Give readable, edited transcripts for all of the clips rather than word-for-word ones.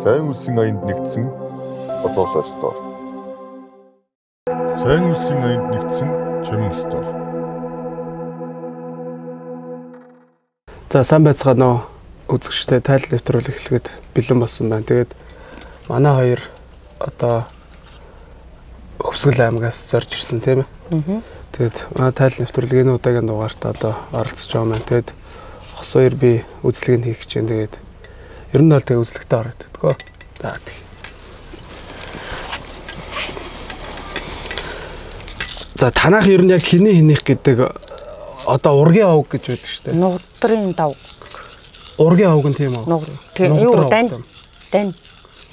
Сайн үлсийн аянд нэгдсэн Болоолоо стор. Сайн үлсийн аянд нэгдсэн Чимэн стор. За сайн байцгаана уу үзэгчтэй тайл нэвтрүүлэг эхлэхэд бэлэн болсон байна. Тэгээд манай хоёр одоо Хөвсгөл аймагаас зорж ирсэн тийм ээ. Тэгээд манай тайл нэвтрүүлэг энэ удаагийн дугаарт одоо оролцож байгаа маань. Тэгээд хос хоёр би үзлэгийг хийх гэж байна. Тэгээд ер нь бол тэгээ үзлэгтээ ороод идэггүй. За тэг. За танах ер нь яг хиний хинийх гэдэг одоо ургийн овг гэж байдаг шүү дээ. Нугдрын давг. Ургийн овг нь тийм үү? Тийм юу дан дан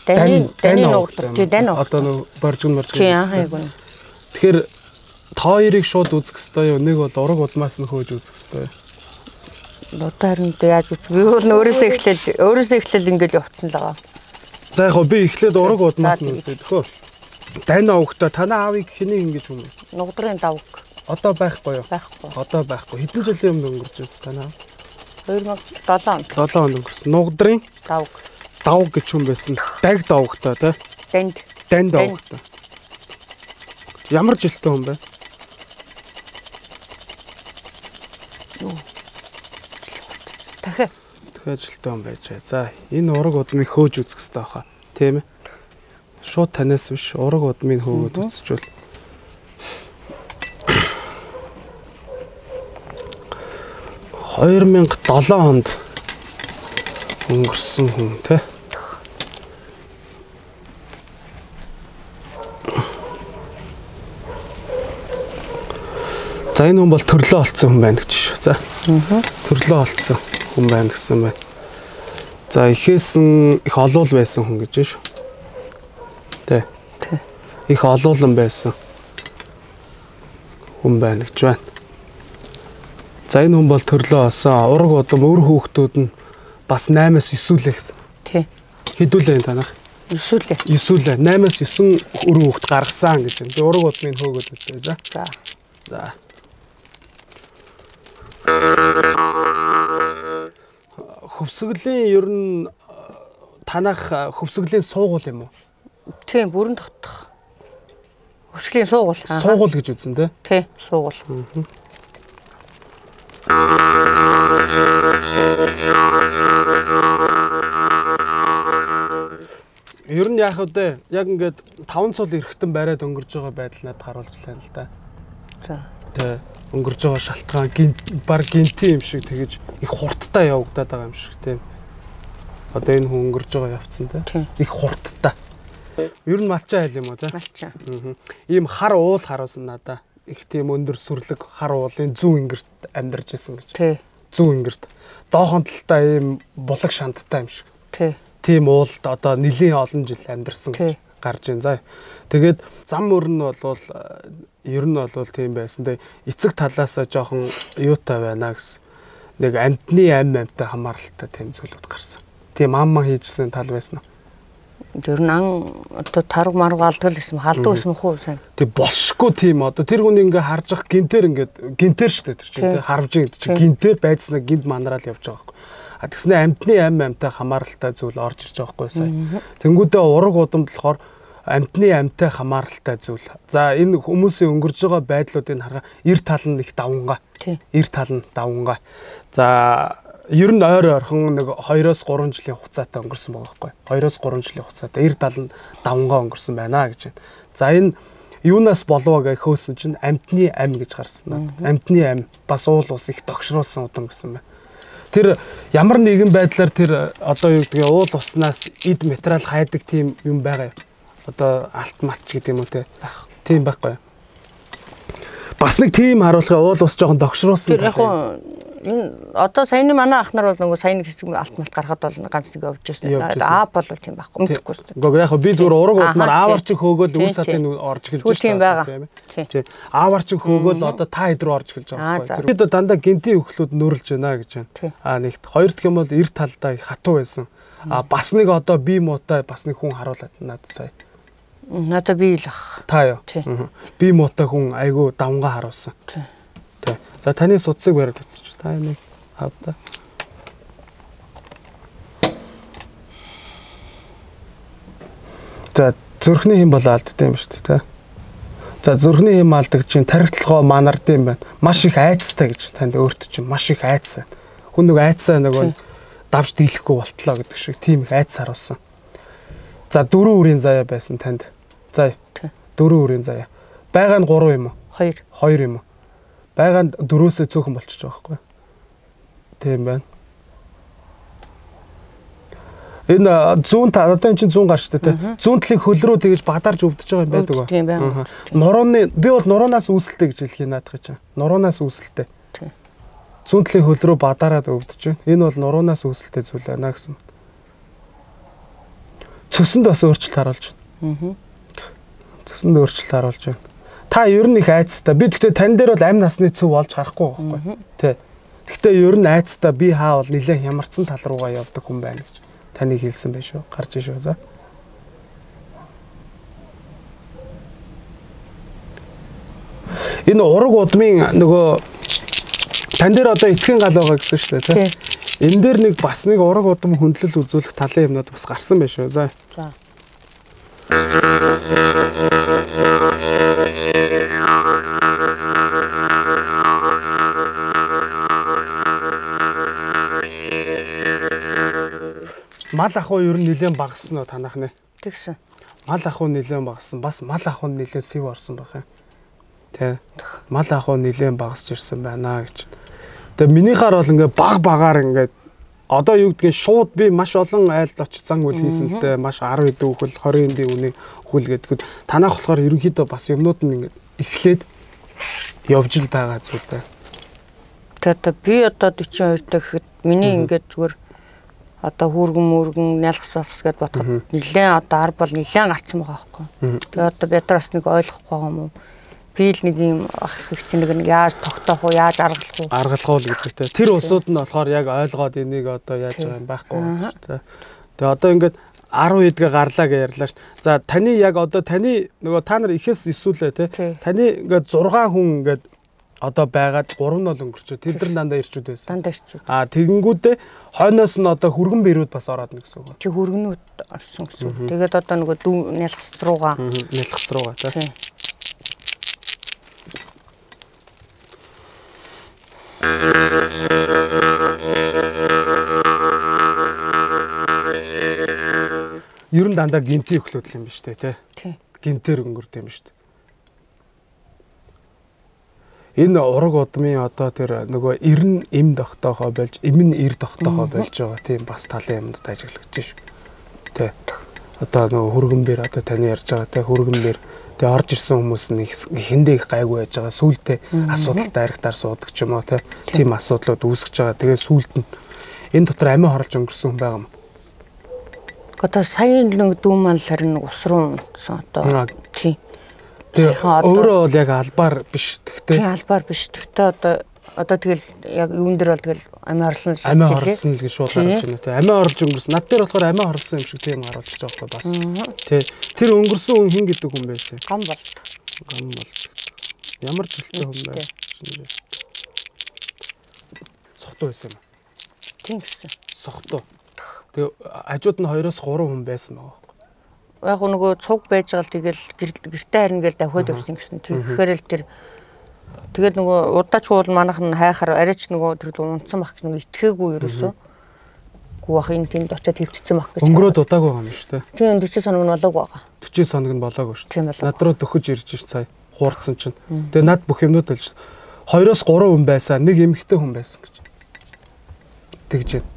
даны даны нугдар тий дан одоо нөө боржгон моржгон. Тий аа яг үнэ. Тэгэхээр та хоёрыг шууд үзэх ёстой юу? Нэг бол ураг удмаас нь хөөж үзэх ёстой юу? Одоо харин яаж үзэх? Би бол өөрөөсөө эхлээл ингэж явцсан л байгаа. За яг би эхлээд ураг удмаас нь үзье төхөө. Дан овгтой танай аавыг хэнийг ингэж юм бэ? Нугдрын давг. Одоо байхгүй юу? Байхгүй. Одоо байхгүй. Хэдэн жилийн өмнө өнгөрч байсан танай аав? 2007 онд. 7 онд өнгөрсөн. Нугдрын давг. Давг гэж хүн байсан. Даг давгтай тий? Данд. Данд давгтай. Ямар жилтэй хүн бэ? Дахиад. Дахиад жилтэй хүн байжээ. За энэ ураг удмыг хөөж үзэх хэрэгтэй баха. Тийм ээ? Шууд танаас биш ураг удмыг хөөгөөд үзчихвэл 2007 онд өнгөрсөн хүн тий. За энэ хүн бол төрлөө олцсон хүн байна гэж шүү. За. Төрлөө олцсон хүн байна гэсэн байна. За ихээс нь их олуул байсан хүн гэж шүү. Тэ. Их олуулан байсан хүн байна гэж байна. За энэ хүн бол төрлөө олсон. Ураг удам өр хүүхдүүд нь бас 8-аас 9 лээ гэсэн. Тий. Хэдүүлээ энэ танах? 9 лээ. 9 лээ. 8-аас 9 өр хүүхд гаргасан гэж байна. Би ураг удмыг хөөгөөд үзье. За. За. За. Хөвсгөлийн ер нь танах хөвсгөлийн суугуул юм уу? Тийм, бүрэн дотох. Хөвсгөлийн суугуул. Суугуул гэж үзсэн тий? Тий, суугуул. Ер нь яах вэ? Яг ингээд 5 цул эрэхтэн бариад өнгөрж байгаа байдал надад харуулж байна л да. За. Тэ өнгөрж байгаа шалтгаан баг гинти юм шиг тэгэж их хурдтай явагдаад байгаа юм шиг тийм. Одоо энэ хүн өнгөрж байгаа явцсан тий. Их хурдтай. Ер нь малчаа айл юм уу тий? Малчаа. Ийм хар уул харуулсан надаа. Их тийм өндөр сүрлэг хар уулын зүүн ингэрт амьдарч исэн гэж. Тий. Зүүн ингэрт. Доохон талдаа ийм булаг шандтай юм шиг. Тий. Тийм уулд одоо нэлийн олон жил амьдарсан гэж гарч ин. За. Тэгээд зам мөр нь болвол ер нь болвол тийм байсан. Тэгээ эцэг талаасаа жоохон юутай байна гэсэн. Нэг амьтны ам амьтай хамааралтай тийм зүйлүүд гарсан. Тийм ам хийжсэн тал байсан уу? Тэр нь ан одоо тарг марг алдгал гэсэн халдуу гэсэн мөх үү сайн. Тэг болшгүй тийм одоо тэр хүн ингээ харж ах гинтер ингээд гинтер штэ тэр чинь тий харвж гэдэг чинь гинтер байцснаа гинт манараал явж байгаа байхгүй. А тэгснэ амьтны ам амьтай хамааралтай зүйл орж ирж байгаа байхгүй сая. Тэнгүүдээ ураг удамд болохоор амьтны амьтай хамааралтай зүйл. За энэ хүмүүсийн өнгөрж байгаа байдлуудыг харахаар эр тал нь их давнгаа. Эр тал нь давнгаа. За ер нь ойр ойрхон нэг 2-оос 3 жилийн хугацаатай өнгөрсөн байгаа байхгүй. 2-оос 3 жилийн хугацаатай эр тал нь давнгаа өнгөрсөн байна гэж байна. За энэ юунаас болов гэж хөөсөн чинь амьтны ам гэж гарсан надад. Амьтны ам бас уул ус их догшруулсан удам гэсэн байна. Тэр ямар нэгэн байдлаар тэр одоо юу гэдгийг уул уснаас эд материал хайдаг тийм юм байгаа юм. Одоо алт матч гэдэг юм уу те. Тийм байхгүй. Бас нэг тийм харуулга уул ус жоохон догшруулсан. Тэр яг энэ одоо саяны манай ах нар бол нөгөө саяны хэсэг алт малт гарахад бол ганц нэг явж байсан. Аа бол тийм байхгүй мэдэхгүй шүү дээ. Гэхдээ яг би зүгээр ураг удмаар аавар чи хөөгөөл үс сатын орж эхэлж байна тийм ээ. Аавар чи хөөгөөл одоо та хэд рүү орж эхэлж байгаа байхгүй. Тэр дандаа гинтийн өхлүүд нүүрлж байна гэж байна. Аа нэгт хоёр дахь юм бол эр талдаа их хатуу байсан. Аа бас нэг одоо би муутай бас нэг хүн харуулад надад сая. Надад би л ах. Та юу? Би муутай хүн айгүй давнгаа харуулсан. Тэ. За таны судсыг бариад үзчих. Та нэг авда. За зүрхний хэм бол алддаг юм шүү дээ, тэ. За зүрхний хэм алдаг чинь тархитлогоо манард юм байна. Маш их айцтай гэж танд өөрт чинь маш их айц байна. Хүн нэг айцсаа нөгөө давж дийлэхгүй болтлоо гэдэг шиг тийм их айц харуулсан. За 4 үрийн заяа байсан танд. За 4 үрийн заяа. Байгаа нь 3 юм уу? 2. 2 юм уу? Байгаа нь 4-өөсөө цөөхөн болчихж байгаа байхгүй. Тийм байна. Энэ зүүн та одоо эн чинь зүүн гар шүү дээ, тэ. Зүүн талын хөл рүү тэгэж бадарж өвдөж байгаа юм байдаг ба. Нурууны би бол нуруунаас үүсэлтэй гэж хэлэх юм наадах чинь. Нуруунаас үүсэлтэй. Зүүн талын хөл рүү бадараад өвдөж байна. Энэ бол нуруунаас үүсэлтэй зүйл байна гэсэн. Цөсөнд бас өөрчлөлт харуулж байна. Цөсөнд өөрчлөлт харуулж байна. Та ер нь их айцтай. Би тэгтээ тань дээр бол амь насны цөв олж харахгүй байхгүй. Тэ. Тэгтээ ер нь айцтай би хаа бол нэлээд хямарсан тал руугаа явдаг хүн байна гэж таныг хэлсэн байх шүү. Гарч шүү за. Энэ ураг удмын нөгөө тань дээр одоо эцгийн гал байгаа гэсэн шүү дээ, тэ. Энэ дээр нэг бас нэг ураг удам хөндлөл үзүүлэх талын юмнууд бас гарсан байх шүү. За. За. Мал ахуй ер нь нэлээд багассан уу танах нэ? Тэгсэн. Мал ахуй нэлээд багассан. Бас мал ахуй нь нэлээд сэв орсон байх юм. Тэ. Мал ахуй нэлээд багасч ирсэн байна гэж. Тэгээ минийхаар бол ингээ баг багаар ингээд одоо юу гэдгийг шууд би маш олон айлд очиж зан үйл хийсэн л дээ. Маш 10 хэдэн үхэл, 20 хэдэн үний үхэл гэдэгт танах болохоор ерөнхийдөө бас юмнууд нь ингээд эхлээд явж л байгаа зүйл байна. Тэгээ одоо би одоо 42 дэх гэхэд миний ингээд зүгээр одоо хүүргэн мөргөн нялхс олс гэдээ бодоход нэлээд одоо ар бол нэлээд гарцсан байгаа байхгүй. Тэгээ одоо бид нар бас нэг ойлгохгүй байгаа юм уу? Би л нэг юм ах их нэг яаж тогтоох уу, яаж аргалах уу? Аргалах уу гэдэг те. Тэр улсууд нь болохоор яг ойлгоод энийг одоо яаж байгаа юм байхгүй байна шүү дээ. Тэгээ одоо ингээд 10 хэдгээ гарлаа гэж ярьлаа ш. За таны яг одоо таны нөгөө та нар ихэс эсүүлээ те. Таны ингээд 6 хүн ингээд одоо байгаад 3 нь бол өнгөрчөө. Тэд нар дандаа ирчүүд байсан. Дандаа ирчүүд. Аа тэгэнгүүтээ хойноос нь одоо хүргэн бэрүүд бас ороод нэг гэсэн үг. Чи хүргэнүүд орсон гэсэн үг. Тэгээд одоо нөгөө дүү нялхас руугаа. Нялхас руугаа тий. Ер нь дандаа гинти өхлөд юм биш үү те. Тий. Гинтээр өнгөрд юм биш үү. Энэ ураг удмын одоо тэр нөгөө эрен эм тогтоохоо болж, эм нь эр тогтоохоо болж байгаа тийм бас талын юмдад ажиглагдаж шүү. Тэ. Одоо нөгөө хүргэн дээр одоо таны ярьж байгаа тэ хүргэн дээр тэ орж ирсэн хүмүүс нь эхэндээ их гайгүй байж байгаа. Сүүлдээ асуудалтай аригтаар суудаг ч юм уу тэ. Тийм асуудлууд үүсгэж байгаа. Тэгээ сүүлд нь энэ дотор амиа хорлож өнгөрсөн хүн байгаа юм. Одоо сая нэг дүү маань л харин ус руу унтсан одоо. Тийм. Тэр өөрөө бол яг албаар биш тэгтээ. Тийм албаар биш. Тэгтээ одоо тэгэл яг юун дээр бол тэгэл амиа орлсон л амиа орлсон л гэж шууд гарч байна тий. Амиа орлож өнгөрсөн. Над дээр болохоор амиа орлсон юм шиг тийм харуулж байгаа байхгүй бас. Тий. Тэр өнгөрсөн хүн хэн гэдэг хүн байсан? Гам болд. Гам болд. Ямар жилтэй хүн бэ? Сохтуу байсан юм. Тийм гэсэн. Сохтуу. Тэгээ хажууд нь 2-оос 3 хүн байсан байгаа. Яг нөгөө цуг байж байгаа л тэгэл гэртээ харин гээл давхиад явсан гэсэн. Тэгэхээр л тэр тэгээд нөгөө удаач уул манайх нь хайхаар арайч нөгөө тэр унтсан байх гэж нөгөө итгээгүй ерөөсөө. Гүү ах энэ тэнд очиад хөвтцсэн байх гэж. Өнгөрөөд удаагүй байгаа юм шүү дээ. Тийм 40 соног нь болоогүй байгаа. 40 соног нь болоогүй шүү дээ. Над руу дөхөж ирж ш сая хуурдсан чинь. Тэгээ над бүх юмнууд л 2-оос 3 хүн байсан, нэг эмэгтэй хүн байсан гэж. Тэгж байна.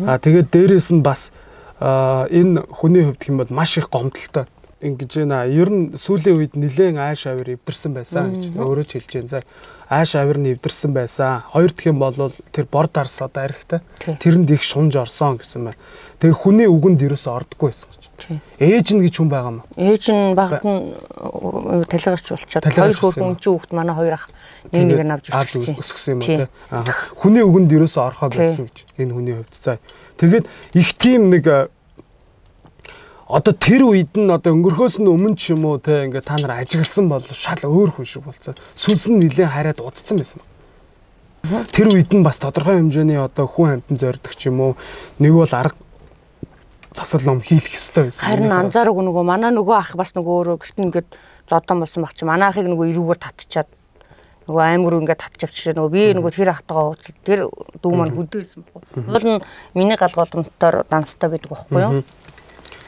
Аа тэгээд дээрээс нь бас энэ хүний хувьд гэх юм бол маш их гомдолтой ингэж байна. Ер нь сүүлийн үед нэлээд ааш авир эвдэрсэн байсан гэж өөрөө ч хэлж байна. За ааш авир нь эвдэрсэн байсан. Хоёр дахь юм бол тэр бор дарс одоо архитай. Тэрэнд их шунж орсон гэсэн байна. Тэгээ хүний үгэнд ерөөсөө ордоггүй байсан гэж. Ээж нь гэж хүн байгаа юм уу? Ээж нь багт нь талигач болчиход хоёр хүүхэн чинь хүүхэд манай хоёр ах нэг нэг нь авч өсгсөн юм уу те. Аа хүний үгэнд ерөөсөө орхоо байсан гэж энэ хүний хувьд. За тэгээд их тийм нэг одоо тэр үед нь одоо өнгөрөхөөс нь өмнө ч юм уу те ингээд та нар ажигласан бол шал өөр хүн шиг болцоо. Сүнс нь нэлээд хараад удцсан байсан. Тэр үед нь бас тодорхой хэмжээний одоо хүн амьтан зорддог ч юм уу нэг бол арга засал ном хийх ёстой байсан. Харин анзаараагүй нөгөө манай нөгөө ах бас нөгөө өөрөө гэрт ингээд зодон болсон баг чи манай ахыг нөгөө эрүүгээр татчаад нөгөө аймаг руу ингээд татчих авчирээ нөгөө би нөгөө тэр ахтайгаа уулзал тэр дүү маань хөдөөсөн байхгүй. Уул нь миний гал голомтоор данстай байдаг байхгүй юу?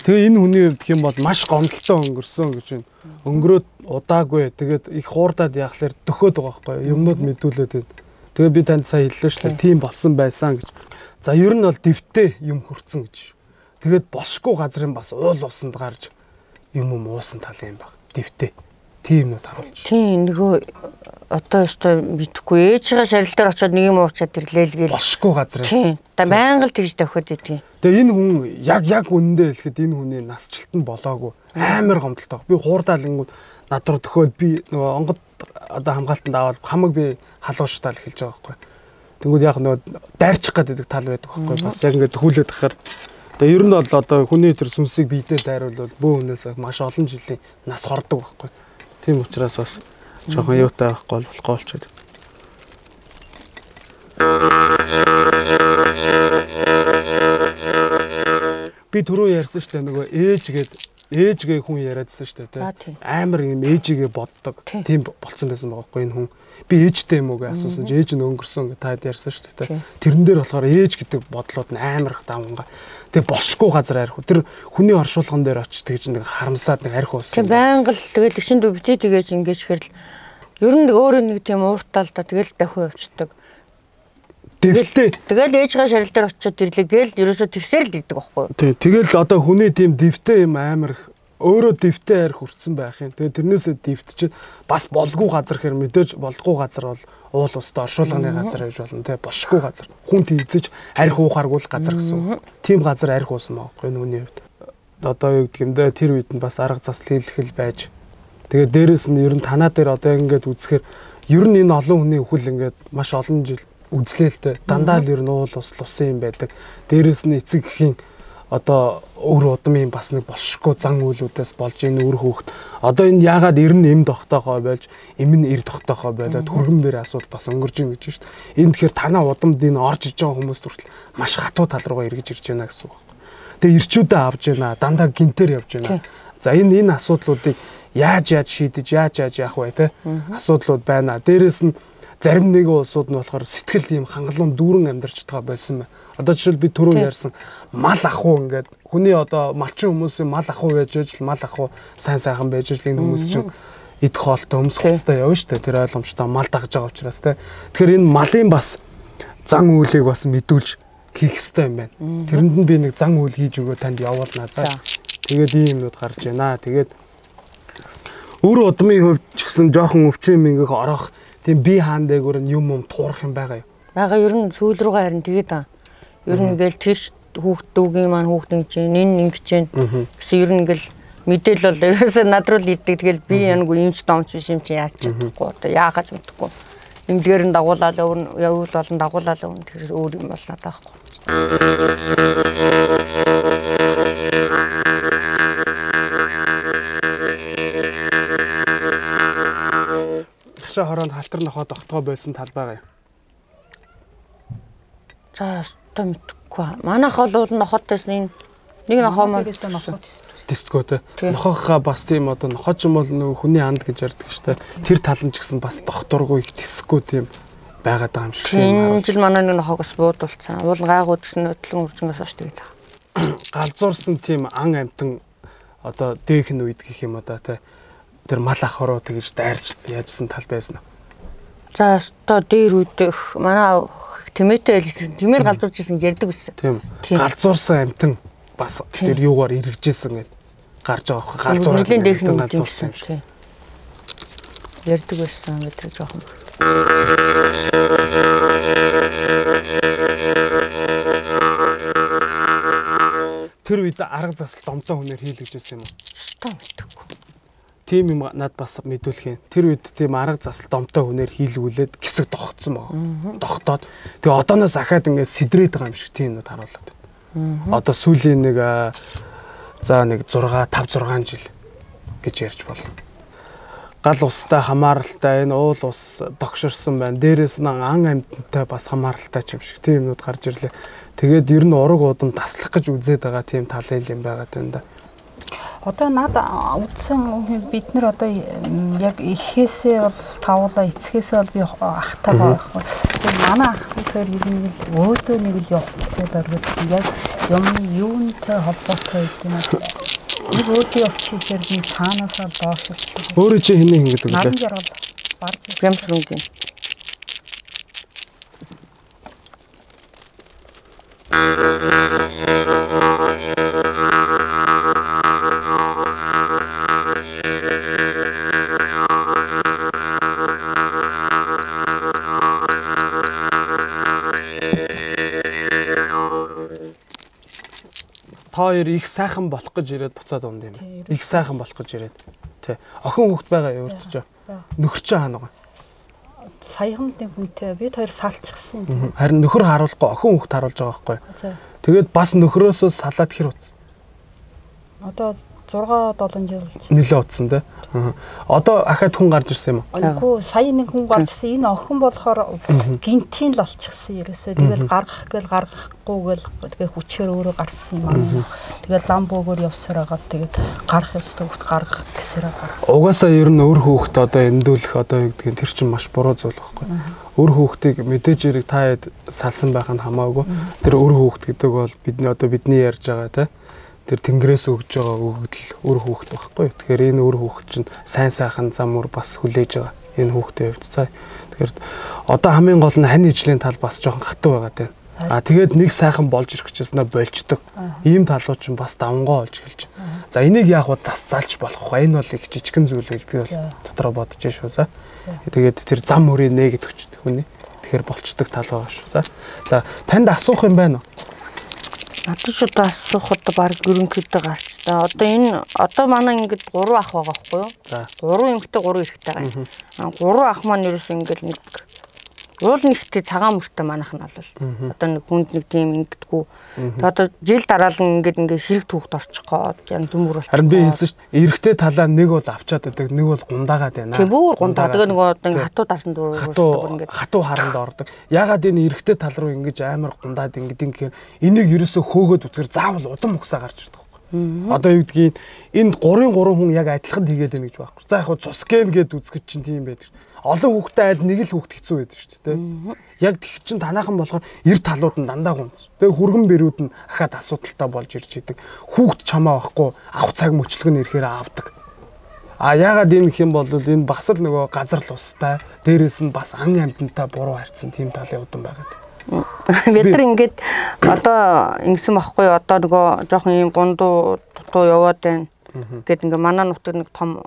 Тэгээ энэ хүний хувьд гэх юм бол маш гомдолтой өнгөрсөн гэж байна. Өнгөрөөд удаагүй. Тэгээд их хуурдаад яхахлаар дөхөөд байгаа байхгүй юу? Юмнууд мэдүүлээд байна. Тэгээ би танд сая хэллээ шүү дээ. Тийм болсон байсан гэж. За ер нь бол дэвтэй юм хөрцөн гэж. Тэгээд болшгүй газрын бас уул усанд гарч юм уусан тал юм баг. Дэвтэй. Тийм нүд харуулж. Тийм нөгөө одоо өстой мэдэхгүй ээжийнхээ шарил дээр очиод нэг юм уурчаад ирлээ л гээл. Болшгүй газар. Тийм. Одоо байнга л тэгж давхад идэгин. Тэгээ энэ хүн яг үнэндээ хэлэхэд энэ хүний насжилт нь болоогүй. Амар гомдолтой. Би хуурдаал ингүүд над руу төхөөд би нөгөө онгод одоо хамгаалтанд аваад хамаг би халууштай л хэлж байгаа байхгүй. Тэнгүүд яг нөгөө дайрчих гэдэг тал байдаг байхгүй. Бас яг ингээд төхүүлээд тахаар. Тэгээ ер нь бол одоо хүний төр сүнсийг биедээ дайруулвал бөө хүнээс маш олон жилийн нас хордог байхгүй. Тийм учраас бас жоохон юутай байхгүй болохгүй болчиход. Би түрүү ярьсан шүү дээ нөгөө ээж гээ хүн яриадсан шүү дээ тий. Амар юм ээжигээ боддог. Тийм болцсон байсан байгаа хгүй энэ хүн. Би ээжтэй юм уу гэж асуусан чи ээж нь өнгөрсөн гэж таад ярьсан шүү дээ. Тэрэн дээр болохоор ээж гэдэг бодлууд нь амар их давнгаа. Тэгээ болшгүй газар арх. Тэр хүний оршуулган дээр очиж тэгж нэг харамсаад нэг арх уусан. Тэг байнга л тэгэл эгшин дүү битээ тэгэж ингэж хэрэл ер нь өөрөө нэг тийм ууртал та тэгэл давхин явцдаг. Дэвтэй. Тэгэл ээжийнхээ шарил дээр очиод ирлээ гээл ерөөсөө тэгсээр л идэг байхгүй юу? Тий. Тэгэл одоо хүний тийм дэвтэй юм амар их өөрөө дэвтэй арх хүртсэн байх юм. Тэгээ тэрнээсээ дэвтчихэд бас болгүй газар хэр мэдээж болгүй газар бол уул устай оршуулгын газар байж болно те болшгүй газар. Хүн тийзэж арх уухааргүй л газар гэсэн үг. Тийм газар арх уусан байхгүй энэ хүний хувьд. Одоо юу гэдэг юм бэ? Тэр үед нь бас арга засал хийлгэл байж. Тэгээ дээрэс нь ер нь танаа дээр одоо ингээд үзэхээр ер нь энэ олон хүний үхэл ингээд маш олон жил үзлээлтэй. Дандаа л ер нь уул ус лусан юм байдаг. Дээрэс нь эцэг эхийн одоо өр удмын бас нэг болшгүй зан үйлүүдээс болж энэ үр хүүхэд одоо энэ яагаад 90 эм тогтоохоо болж эм нь 90 тогтоохоо болоод хүргэн бэр асуудал бас өнгөрж ийн гэж шүү дээ. Энэ тэгэхээр танаа удамд энэ орж иж байгаа хүмүүс хүртэл маш хатуу тал руугаа эргэж ирж байна гэсэн үг байхгүй. Тэгээ ирчүүдээ авж байна, дандаа гинтээр явж байна. За энэ асуудлуудыг яаж шийдэж яаж яах вэ те асуудлууд байна. Дээрээс нь зарим нэгэн улсууд нь болохоор сэтгэл ийм хангалуун дүүрэн амьдарч байгаа болсон байна. Одоо жишээл би түрүү ярьсан мал ахуу ингээд хүний одоо малчин хүмүүсийн мал ахуу байж ижил мал ахуу сайн сайхан байж ижил энэ хүмүүс чинь идэх хоолтой өмсөх хувцастай явна шүү дээ. Тэр ойлгомжтой мал дагж байгаа учраас те. Тэгэхээр энэ малын бас зан үйлийг бас мэдүүлж хийх ёстой юм байна. Тэрэнд нь би нэг зан үйл хийж өгөө танд явуулнаа. За. Тэгээд ийм юмнууд гарч байна. Тэгээд үр удмын хувьд ч гэсэн жоохон өвчин юм ингэх орох тийм би хаан дээгүүр нь юм туурах юм байгаа юу? Байгаа ер нь сүүл рүүгээ харин тэгээд аа. Ер нь ингээл тэр хүүхд дүүгийн маань хүүхд ингэж юм, энэ ингэж юм гэсэн ер нь ингээл мэдээлэл бол ерөөсөө над руу л ирдэг. Тэгэл би янгүй юмч домч биш юм чи яаж чадахгүй одоо яагаад мэдэхгүй. Эмдгээр нь дагуулаад явуул болон дагуулаад өгнө тэр өөр юм бол надад байхгүй. Хашаа хороонд халтар нохоо тогтгоо болсон тал байгаа юм. За өстой мэдэхгүй. Манайх бол нохотойс энэ нэг нохоо маань нохоо тэсдгөө те. Нохоохоо бас тийм одоо нохоо ч юм бол нөгөө хүний анд гэж ярьдаг шүү дээ. Тэр тал нь ч гэсэн бас докторгүй их тэсэхгүй тийм байгаад байгаа юм шиг тийм. Энэ жил манай нэг нохоог бас буудулсан. Уул гайгууд гэсэн хөдөлгөн үржингээс хойш тэгээд байгаа. Галзуурсан тийм ан амтан одоо дээхэн үед гэх юм одоо те. Тэр мал ах руу тэгж дайрч яажсан тал байсан. За өстой дээр үед манай тэмээтэй хэлсэн. Тэмээр галзуурч исэн ярьдаг байсан. Тийм. Галзуурсан амтан бас тэр юугаар эргэжсэн гэд гарч байгаа хөө галзуураад нэлийн дээхэн галзуурсан юм шиг. Ярьдаг байсан гэдэг жоохон. Тэр үед арга засал домтой хүнээр хийлгэж байсан юм уу? Өстой мэдэхгүй. Тийм юм над бас мэдүүлэх юм. Тэр үед тийм арга засал домтой хүнээр хийлгүүлээд гисэг тогтсон байгаа. Тогтоод тэгээ одооноос ахаад ингээд сэдрээд байгаа юм шиг тийм нүд харуулдаг. Одоо сүүлийн нэг за нэг 6 5 6 жил гэж ярьж болно. Гал устай хамааралтай энэ уул ус догширсан байна. Дээрээс нь ан амьтантай бас хамааралтай ч юм шиг тийм юмнууд гарч ирлээ. Тэгээд ер нь ураг удам таслах гэж үзээд байгаа тийм талын юм байгаа тань да. Одоо над үдсэн бид нар одоо яг ихэсээ бол тавуулаа, эцгээсээ бол би ахтай байгаа байхгүй. Тэгээд манай ах гэхээр ер нь л өөдөө нэг л явахгүй л оргод яг юмны юунтай холбоотой гэдэг юм. Нэг өөдөө явчих гэхээр нэг цаанаасаа доош явчих. Өөрөө чи хэний хин гэдэг вэ? Наран жаргал барж Гямсрунгийн. Та хоёр их сайхан болох гэж ирээд буцаад унд юм. Их сайхан болох гэж ирээд. Тэ. Охин хүүхэд байгаа юу урд ч. Нөхөр чинь хаана байгаа? Саяхан нэг хүнтэй бид хоёр салчихсан юм. Харин нөхөр харуулахгүй охин хүүхэд харуулж байгаа байхгүй. Тэгээд бас нөхрөөсөө салаад хэр утсан? Одоо 6 7 жил болж. Нилээ утсан тэ. Одоо ахаад хүн гарч ирсэн юм уу? Үгүй, сая нэг хүн гарч ирсэн. Энэ охин болохоор гинтийн л олчихсан ерөөсөө. Тэгэл гаргах гээл гаргахгүй гээл тэгээ хүчээр өөрөө гарсан юм аа. Тэгэл лам бөөгөр явсаар байгаа л тэгээд гарах ёстой хүүхд гаргах гэсээр гаргасан. Угаасаа ер нь өөр хүүхд одоо эндүүлэх одоо юу гэдгийг тэр чинь маш буруу зүйл байхгүй. Өөр хүүхдийг мэдээж хэрэг та хэд салсан байх нь хамаагүй. Тэр өөр хүүхд гэдэг бол бидний одоо бидний ярьж байгаа те. Тэр тэнгэрээс өгж байгаа өгөгдөл үр хүүхэд байхгүй. Тэгэхээр энэ үр хүүхэд чинь сайн сайхан зам мөр бас хүлээж байгаа. Энэ хүүхдийн хувьд. За тэгэхээр одоо хамгийн гол нь хань ижлийн тал бас жоохон хатуу байгаа тань. А тэгээд нэг сайхан болж ирэх гэжсэн болждог. Ийм талууд чинь бас давангоо олж эхэлж. За энийг яг уу зас залж болох вэ? Энэ бол их жижигхэн зүйл гэж би бол дотроо бодож шүү. За тэгээд тэр зам мөрийг нэ гэдэг чинь хүний. Тэгэхээр болчдөг тал байгаа шүү. За. За танд асуух юм байна уу? Надад ч одоо асуухад баг ерөнхийдөө гарчтай. Одоо энэ одоо манай ингээд 3 ах байгаа байхгүй юу? 3 эмэгтэй 3 эрэгтэй байгаа. 3 ах маань ерөөс ингээд нэг уул нэгтэй цагаан мөртэй манайх нь бол одоо нэг хүнд нэг тийм ингэдэггүй. Тэгээ одоо жил дараалан ингээд ингээд хэрэг түүхт орчих гоо янз бүр болчих. Харин би хэлсэн шүү дээ. Эрэгтэй талаа нэг бол авчаад байдаг, нэг бол гундаагаад байна. Тийм бүр гундаа. Тэгээ нөгөө одоо ингээд хатуу дарсан дүүр ингээд хатуу харанд ордог. Ягаад энэ эрэгтэй тал руу ингэж амар гундаад ингээд ингэхээр энийг ерөөсөө хөөгөөд үзэхэр заавал удам угсаа гарч ирдэг. Одоо юу гэдгийг энэ 3-ын 3 хүн яг адилхан хийгээд байна гэж байхгүй. За яг хөө цус ген гэд үзэхэд чинь тийм байдаг. Олон хүүхдтэй айл нэг л хүүхд хэцүү байдаг шүү дээ. Яг тэг чин танаахан болохоор эр талууд нь дандаа гунц. Тэгээ хүргэн бэрүүд нь ахаад асуудалтай болж ирж идэг. Хүүхд чамаа байхгүй авах цаг мөчлөг нь ирэхээр авдаг. А яагаад энэ гэх юм бол энэ бас л нөгөө газар л устай, дээрээс нь бас ан амьтантай буруу харьцсан тийм талын удам байгаад. Бид нар ингээд одоо ингэсэн байхгүй юу? Одоо нөгөө жоохон ийм гундуу дутуу яваад байна. Гэт ингээ манай нутаг нэг том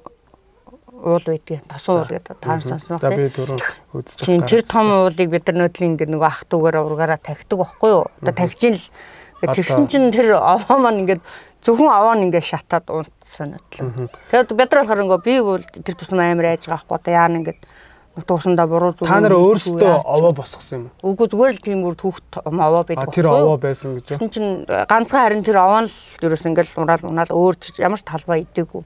уул байдгийг тосон уул гэдэг таар сонсон байх. За би түрүү үзэж байгаа. Тэр том уулыг бид нар нөдлийн ингээ нөгөө ах дүүгээр ургаараа тахидаг байхгүй юу? Одоо тахиж ин л тэгсэн чинь тэр овоо маань ингээд зөвхөн овоо нь ингээ шатаад унтсан бодлоо. Тэгээд бид нар болохоор ингээ би бол тэр тусам амар айж байгаа байхгүй одоо яана ингээд нутуусандаа буруу зүйл. Та нар өөрсдөө овоо босгосон юм уу? Үгүй зүгээр л тийм бүр түүхт овоо байдаг. Тэр овоо байсан гэж. Тэгсэн чинь ганцхан харин тэр овоо нь л ерөөс ингээл унаал унаал өөр ямар ч талбай идээгүй.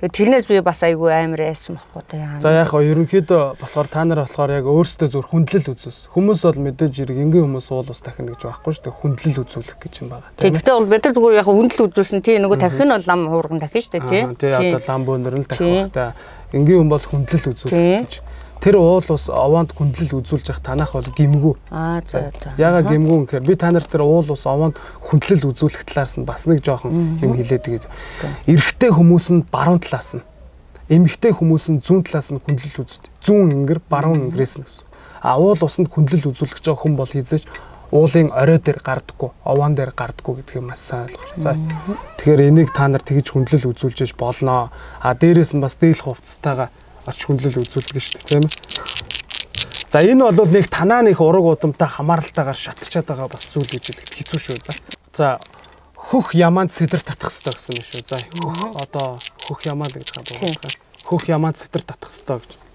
Тэгээд тэрнээс би бас айгүй амар айсан байхгүй одоо яа. За яг хоо ерөнхийдөө болохоор та нар болохоор яг өөрсдөө зүр хүндлэл үзүүлсэн. Хүмүүс бол мэдээж хэрэг энгийн хүмүүс уул ус тахина гэж байхгүй шүү дээ. Хүндлэл үзүүлэх гэж юм байгаа. Тэгэхдээ бол бид нар зүгээр яг хүндлэл үзүүлсэн. Тий нөгөө тахин бол лам хуурган тахин шүү дээ тий. Тий одоо лам бөөнөр нь тахих байх та. Энгийн хүн бол хүндлэл үзүүлэх гэж. Тэр уул ус овоонд хүндлэл үзүүлж явах танах бол гимгүү. Аа за за. Ягаад гимгүү гэхээр би та нар тэр уул ус овоонд хүндлэл үзүүлэх талаас нь бас нэг жоохон юм хэлээд байгаа. Эрэгтэй хүмүүс нь баруун талаас нь, эмэгтэй хүмүүс нь зүүн талаас нь хүндлэл үзүүлдэг. Зүүн ингэр, баруун ингэрээс нь гэсэн. А уул усанд хүндлэл үзүүлэх гэж байгаа хүн бол хизээж уулын орой дээр гардаггүй, овоон дээр гардаггүй гэдгийг маш сайн ойлгох. За. Тэгэхээр энийг та нар тэгж хүндлэл үзүүлж яж болно. А дээрээс нь бас дийлэх хувцастайгаа оч хүндлэл үзүүлдэг шүү дээ, тийм ээ. За энэ бол нэг танаа нэг ураг удамтай хамааралтайгаар шатчаад байгаа бас зүйл гэж хэлэхэд хэцүү шүү. За хөх ямаанд сэдэр татах хэрэгтэй гэсэн юм шүү. За хөх одоо хөх ямаа л гэж байгаа. Хөх ямаанд сэдэр татах хэрэгтэй гэж.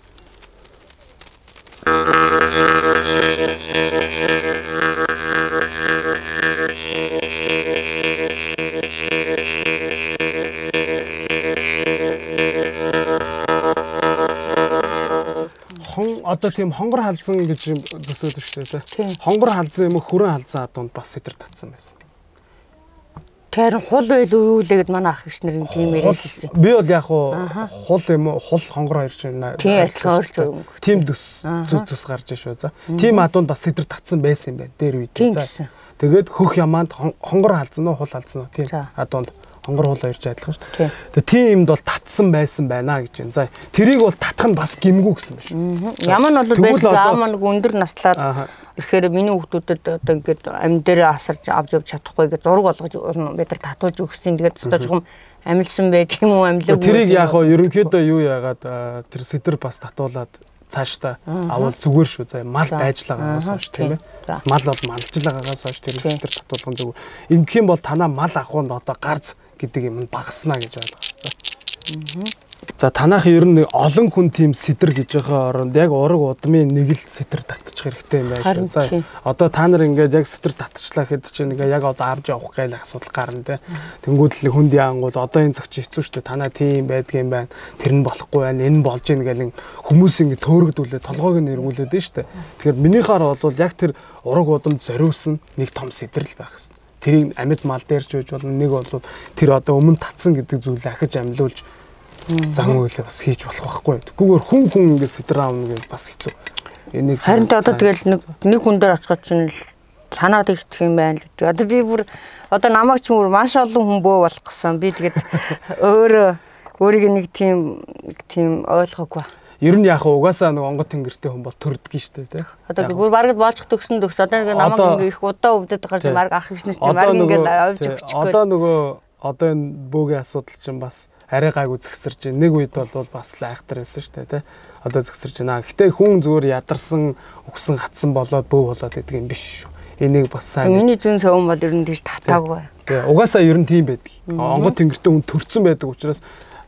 Хон одоо тийм хонгор халзан гэж юм төсөөд шүү дээ. Хонгор халзан юм уу хүрэн халзан адуунд бас сэтэр татсан байсан. Тэр хул байл юу лээ гэд манай ах эгч нар юм тийм яриад байсан. Би бол яг хул юм уу хул хонгор хоёр чинь тийм төс зүс гарч шүү за. Тийм адуунд бас сэтэр татсан байсан юм байна. Дээр үед за. Тэгээд хөх ямаанд хонгор халзан уу хул халзан уу тийм адуунд хонгор хул хоёр ч адилхан шүү. Тэгээ тийм юмд бол татсан байсан байна гэж байна. За тэрийг бол татах нь бас гимгүү гэсэн байна шүү. Ямар нь бол байсан аав нэг өндөр наслаад ирэхээр миний хүүхдүүдэд одоо ингээд амь дээр асарч авч явж чадахгүй гэж зураг болгож бид нар татуулж өгсөн. Тэгээд өстой жухам амилсан байдаг юм уу амилаагүй. Тэрийг яг хоо ерөнхийдөө юу яагаад тэр сэтэр бас татуулаад цаашдаа авал зүгээр шүү заяа мал байжлагаагаас хойш тийм ээ. Мал бол малжлагаагаас хойш тэр сэтэр татуулган зүгээр. Ингэх юм бол танаа мал авахунд одоо гарц гэдэг юм нь багасна гэж ойлгоо. За танах ер нь олон хүн тийм сэтэр гэж байгаа оронд яг ураг удмын нэг л сэтэр татчих хэрэгтэй юм байна шүү. За одоо та нар ингээд яг сэтэр татчихлаа гэхэд чинь ингээ яг одоо авч явах гээл асуудал гарна те. Тэнгүүд л хүнд яангууд одоо энэ цаг чи хэцүү шүү дээ. Танаа тийм байдгийн байна. Тэр нь болохгүй байна. Энэ болж ийн гэл хүмүүс ингээ төөрөгдүүлээ толгойг нь эргүүлээд нь шүү дээ. Тэгэхээр минийхаар бол яг тэр ураг удам зориулсан нэг том сэтэр л байх хэрэгтэй. Тэрийг амьд мал дээр ч байж болно. Нэг бол тэр одоо өмнө татсан гэдэг зүйлээ ахиж амьлуулж зан үйлээ бас хийж болох байхгүй. Тэггүйгээр хүн хүн ингэ сэтэр аавна гэж бас хэцүү. Энийг харин одоо тэгэл нэг хүн дээр очиход чинь л санаад ихтэх юм байна л гэдэг. Одоо би бүр одоо намайг ч бүр маш олон хүн бөө болох гэсэн. Би тэгээд өөрөө өөрийг нэг тийм ойлгоогүй. Ер нь яг угаасаа нэг онгод тэнгэртэй хүн бол төрдгөн шүү дээ тий. Одоо бүр бараг болчих төгсөн төгс. Одоо нэг намайг ингээ их удаа өвдөд гарч бараг ах ихнэр чинь бараг ингээ овж өгчихгүй. Одоо нөгөө одоо энэ бөөгийн асуудал чинь бас арай гайгүй зэгсэрж байна. Нэг үед бол бас л айхтар байсан шүү дээ тий. Одоо зэгсэрж байна. Гэтэ хүн зүгээр ядарсан, үгсэн, хатсан болоод бөө болоод гэдэг юм биш шүү. Энийг бас сайн. Миний зүүн совн бол ер нь тийш татаагүй. Тий. Угаасаа ер нь тийм байдаг. Онгод тэнгэртэй хүн төрцөн байдаг учраас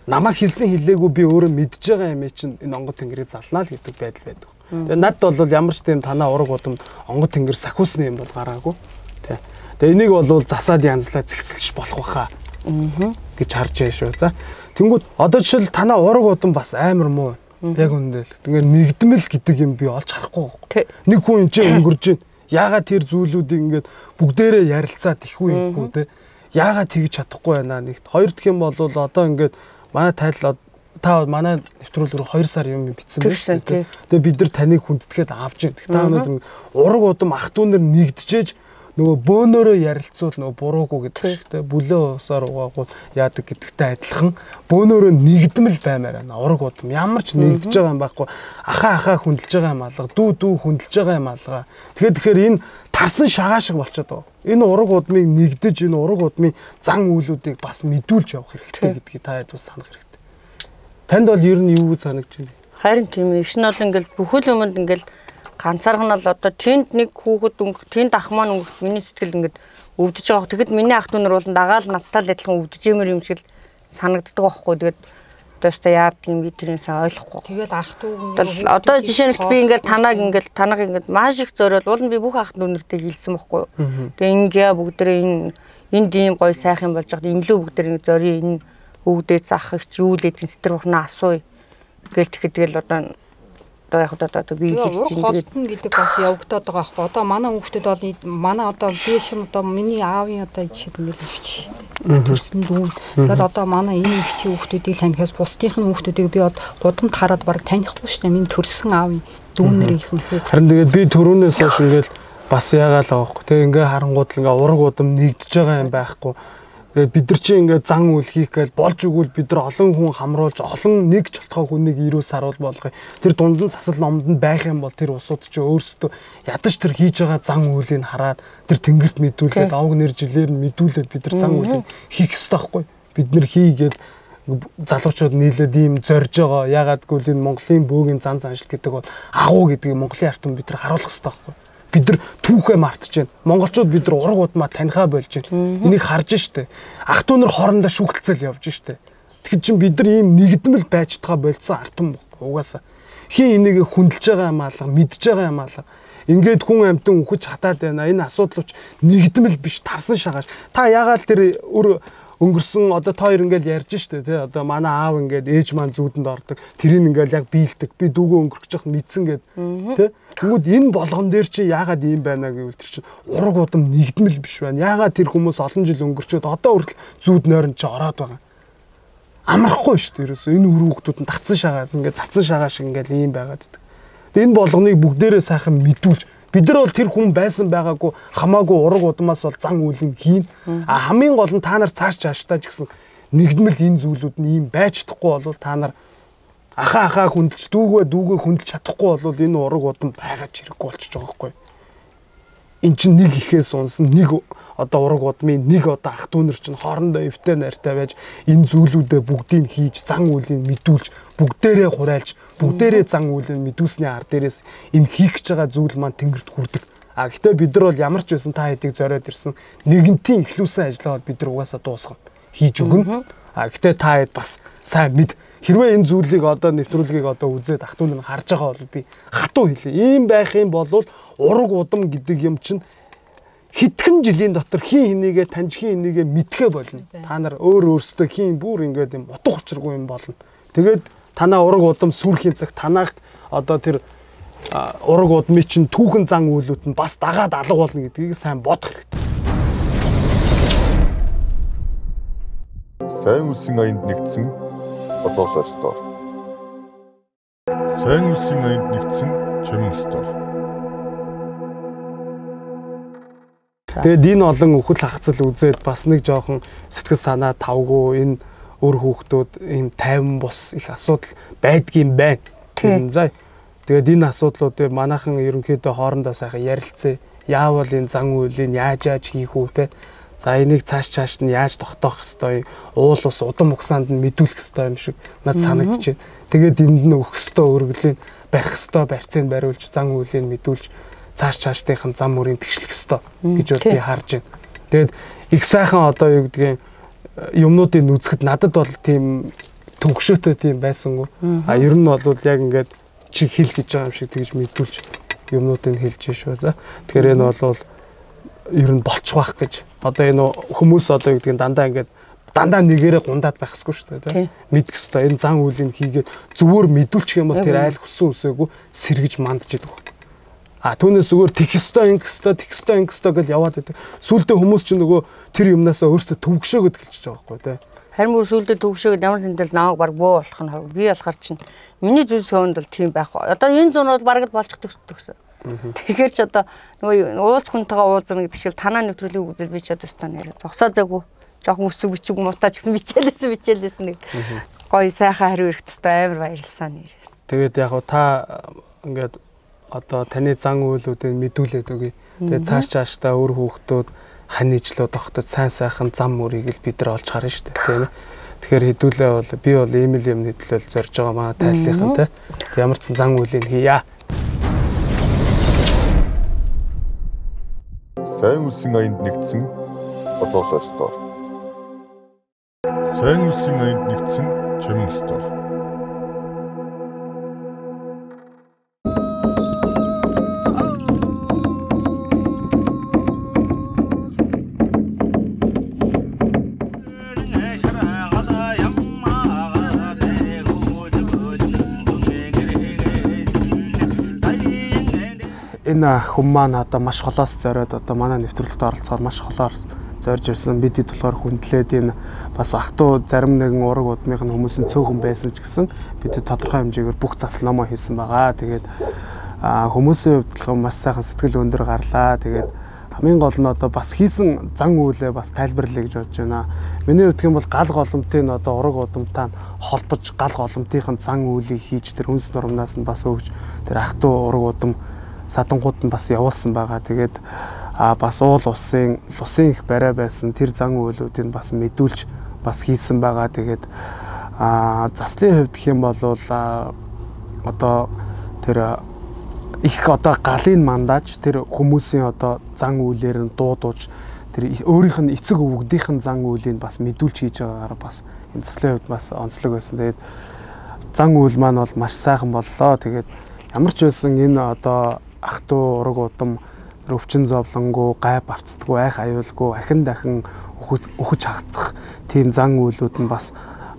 намайг хэлсэн хэлээгүй би өөрөө мэдж байгаа юм чинь энэ онгод тэнгэрийг залнаа л гэдэг байдал байдаг. Тэгээ надд бол ямар ч тийм танаа ураг удамд онгод тэнгэр сахиусны юм бол гараагүй. Тий. Тэгээ энийг бол засаад янзлаа зэгцэлж болох баха гэж харж байна шүү. За тэнгууд одоо жишээл танаа ураг удам бас амар муу. Яг үнэндээ л. Тэгээ нэгдмэл гэдэг юм би олж харахгүй. Нэг хүн энэ чинь өнгөрж байна. Яагаад тэр зүйлүүдийг ингээд бүгдээрээ ярилцаад ихгүй юмгүй те. Яагаад тэгж чадахгүй байна нэгт. Хоёр дахь юм бол одоо ингээд манай тайл та манай нэвтрүүлэг рүү 2 сар юм бичсэн байна шүү дээ. Тэгээ бид нар таныг хүндэтгээд авч байна. Та өнөөдөр ураг удам ах トゥ нар нэгдэжээж нөгөө бөөнөрөө ярилцвал нөгөө буруугүй гэдэг шиг те. Бүлээ усаар угаагүй яадаг гэдэгтэй адилхан бөөнөрөө нэгдмэл баймаар байна. Ураг удам ямар ч нэгдэж байгаа юм байхгүй. Ахаа ахаа хүндэлж байгаа юм алга, дүү дүү хүндэлж байгаа юм алга. Тэгэхээр энэ тарсан шагаа шиг болчиход байгаа. Энэ ураг удмыг нэгдэж, энэ ураг удмын зан үйлүүдийг бас мэдүүлж явах хэрэгтэй гэдгийг та хэд бас санах хэрэгтэй. Танд бол ер нь юу санагдж байна? Харин тийм ээ. Иш нь бол ингээл бүхэл юмд ингээл ганцаарх нь бол одоо тэнд нэг хүүхэд өнгөх, тэнд ах маань өнгөх миний сэтгэл ингээд өвдөж байгаа. Тэгэхэд миний ах дүүнэр бол дагаал надтай л адилхан өвдөж юмэр юм шиг санагддаг байхгүй. Тэгээд одоо өстой яадаг юм би тэрийг сайн ойлгохгүй. Тэгэл ах дүүг одоо жишээ нь би ингээд танааг ингээд танааг ингээд маш их зориул уул нь би бүх ах дүүнэртэй хэлсэн байхгүй. Тэгээ ингээ бүгдээрээ энэ энд ийм гоё сайхан болж байхад имлүү бүгдээр ингээ зориё энэ өвдөөс ах их юу л гэдэг сэтэр бурхнаа асууя. Тэгэл тэгэхэд тэгэл одоо яг одоо би хэлж байна гэдэг бас явагдаад байгаа байхгүй. Одоо манай хүүхдүүд бол манай одоо би шин одоо миний аавын одоо жишээд ингээл ивч төрсөн дүүн. Тэгэл одоо манай энэ эгчийн хүүхдүүдийг танихаас бусдынх нь хүүхдүүдийг би бол гудамд хараад баг танихгүй шүү дээ. Миний төрсөн аавын дүүнэрийнхэн хүүхд. Харин тэгээд би төрүүнээс хойш ингээл бас яагаал байгаа байхгүй. Тэгээ ингээ харангууд л ингээ ураг удам нэгдэж байгаа юм байхгүй. Тэгээд бид нар чинь ингээд зан үйл хийх гээл болж өгвөл бид нар олон хүн хамруулж олон нэг ч болтгой хүнийг ирүүл саруул болгоё. Тэр дунд нь сасал номд нь байх юм бол тэр усууд чинь өөрсдөө ядаж тэр хийж байгаа зан үйлийг хараад тэр тэнгэрт мэдүүлээд овг нэр жилээр нь мэдүүлээд бид нар зан үйлийг хийх ёстой байхгүй. Бид нар хийгээл залуучууд нийлээд ийм зорж байгаа. Яагаад гэвэл энэ Монголын бөөгийн зан заншил гэдэг бол агуу гэдгийг Монголын ард түмэн бид нар харуулах ёстой байхгүй. Бид нар түүхээ мартаж байна. Монголчууд бид нар ураг удмаа танихаа болж байна. Энийг харж штэ. Ах トゥ нар хоорондоо шүүхэлцэл явж штэ. Тэгэхээр чин бид нар ийм нэгдмэл байж чадхаа болцсон ард түмэн угаасаа. Хин энийг хүндэлж байгаа юм алга, мэдж байгаа юм алга. Ингээд хүн амьтан үхэж хатаад байна. Энэ асуудал уч нэгдмэл биш, тарсан шагааш. Та яагаад тэр өнгөрсөн одоо та хоёр ингээл ярьж штэ тий одоо манай аав ингээд ээж маань зүүдэнд ордог тэрийг ингээл яг биелдэг би дүүгөө өнгөрөх жоох мэдсэн гэд тий. Тэгвэл энэ болгон дээр чи яагаад ийм байна гэвэл тэр чинь ураг удам нэгдмэл биш байна. Яагаад тэр хүмүүс олон жил өнгөрчөөд одоо хүртэл зүүд нойронд чи ороод байгаа. Амархгүй штэ ерөөсөө энэ үр хүүхдүүд нь татсан шагаа ингээд татсан шагаа шиг ингээд ийм байгаад байдаг. Тэгээ энэ болгоныг бүгдээрээ сайхан мэдүүлж бид нар бол тэр хүн байсан байгаагүй хамаагүй ураг удмаас бол зан үйл нь хийн. А хамгийн гол нь та нар цааш чааштай ч гэсэн нэгдмэл энэ зүйлүүд нь ийм байж чадахгүй бол та нар ахаа хүндэлж дүүгээ хүндэлж чадахгүй бол энэ ураг удам байгаа ч хэрэггүй болчихж байгаа байхгүй. Эн чинь нэг ихээс унсан нэг одоо ураг удмын нэг одоо ах дүү нар чинь хоорондоо эвтэй нартай байж энэ зүйлүүдээ бүгдийг хийж зан үйлийг мэдүүлж бүгдээрээ хураалж бүгдээрээ зан үйлийг мэдүүлсний ар дээрээс энэ хийх гэж байгаа зүйл маань тэнгэрт хүрдэг. А гэхдээ бид нар бол ямар ч байсан та хэдийг зориод ирсэн нэгэнтийн эхлүүлсэн ажлаа бид нар угаасаа дуусгана. Хийж өгнө. А гэхдээ та хэд бас сайн мэд. Хэрвээ энэ зүйлийг одоо нэвтрүүлгийг одоо үзээд ах дүү нар харж байгаа бол би хатуу хэлье. Ийм байх юм бол ураг удам гэдэг юм чинь хэдхэн жилийн дотор хин хинийгээ таньж хин хинийгээ мэдхэ болно. Та нар өөр өөрсдөө хин бүр ингээд юм утга учиргүй юм болно. Тэгээд танаа ураг удам сүрхийн цаг танаах одоо тэр ураг удмын чинь түүхэн зан үйлүүд нь бас дагаад алга болно гэдгийг сайн бодох хэрэгтэй. Сайн үлсийн аянд нэгдсэн Олоолоо стор. Сайн үлсийн аянд нэгдсэн Чимэн стор. Тэгээд энэ олон үхэл хагцал үзээд бас нэг жоохон сэтгэл санаа тавгүй энэ үр хүүхдүүд ийм тайван бус их асуудал байдгийм байна. За. Тэгээд энэ асуудлуудыг манайхан ерөнхийдөө хоорондоо сайхан ярилцээ. Яавал энэ зан үйлийг яаж хийх үү те. За энийг цааш нь яаж тогтоох ёстой, уул ус удам угсаанд нь мэдүүлэх ёстой юм шиг над санагдчихэв. Тэгээд энд нь өгөх ёстой өргөлийн барих ёстой барьцыг бариулж зан үйлийг мэдүүлж цааш чаашдынх нь зам мөрийг тэгшлэх ёстой гэж бол би харж байна. Тэгээд их сайхан одоо юу гэдгийг юмнуудыг үзэхэд надад бол тийм төвгшөөтэй тийм байсангүй. А ер нь бол яг ингээд чи хэл гэж байгаа юм шиг тэгж мэдүүлж юмнуудыг хэлж шүү. За. Тэгэхээр энэ бол ер нь болчих واخ гэж. Одоо энэ хүмүүс одоо юу гэдгийг дандаа ингээд дандаа нэгээрээ гундаад байх ёсгүй шүү дээ. Мэдэх ёстой. Энэ зан үйлийг хийгээд зүгээр мэдүүлчих юм бол тэр айл хүссэн үсээгүй сэргэж мандж идэг. А түүнээс зүгээр тех ёстой, ингэх ёстой, тех ёстой, ингэх ёстой гэж яваад байдаг. Сүүлдээ хүмүүс чинь нөгөө тэр юмнасаа өөрсдөө төвгшөөгöd эхэлчихэж байгаа байхгүй тий. Харин бүр сүүлдээ төвгшөөгöd ямар зэндэл намайг баг бөө болох нь би болохоор чинь миний зүйлс хөөнд бол тийм байхгүй. Одоо энэ зун бол бараг л болчих төгссөн. Тэгэхээр ч одоо нөгөө уулз хүнтэйгээ уулзна гэдэг шиг танаа нэвтрүүлгийг үзэл би ч одоо өстө нэр зогсоо зайгүй жоохон өсөг бичиг мутаа ч гэсэн бичээлээсэн нэг гоё сайхан хариу ирэх тустай амар баярлсан нэр. Тэгээд яг та ингээд одоо таны зан үйлүүдийг мэдүүлээд өгье. Тэгээд цааш цаашдаа өөр хүүхдүүд хань ижлүүд тогтод сайн сайхан зам мөрийг л бид нар олж харна шүү дээ, тийм ээ. Тэгэхээр хэдүүлээ бол би бол ийм л юм нийтлэл зорж байгаа маа тайллынхан тий. Ямар ч зан үйлийг хийя. Сайн үлсийн аянд нэгдсэн Олоолоо стор. Сайн үлсийн аянд нэгдсэн Чимэн стор. Энэ хүн маань одоо маш холоос зориод одоо манай нэвтрүүлэгт оролцохоор маш холоор зорж ирсэн. Бид хэд болохоор хүндлээд энэ бас ах トゥ зарим нэгэн ураг удмынх нь хүмүүс нь цөөхөн байсан ч гэсэн бид тодорхой хэмжээгээр бүх засал номоо хийсэн байгаа. Тэгээд хүмүүсийн хувьд болохоор маш сайхан сэтгэл өндөр гарлаа. Тэгээд хамгийн гол нь одоо бас хийсэн зан үйлээ бас тайлбарлая гэж бодож байна. Миний хувьд гэх юм бол гал голомтын одоо ураг удамтай холбож гал голомтын зан үйлийг хийж тэр үнс нурмнаас нь бас өгч тэр ах トゥ ураг удам садангууд нь бас явуулсан байгаа. Тэгээд бас уул усын лусын их барай байсан тэр зан үйлүүдийг бас мэдүүлж бас хийсэн байгаа. Тэгээд заслын хувьд гэх юм бол одоо тэр их одоо галын мандааж тэр хүмүүсийн одоо зан үйлээр нь дуудууж тэр өөрийнх нь эцэг өвгдийнх нь зан үйлийг бас мэдүүлж хийж байгаагаар бас энэ заслын хувьд бас онцлог байсан. Тэгээд зан үйл маань бол маш сайхан боллоо. Тэгээд ямар ч байсан энэ одоо ах トゥ ураг удам өвчин зовлонгоо гай барцдаггүй айх аюулгүй ахин дахин үхэж хагцах тийм зан үйлүүд нь бас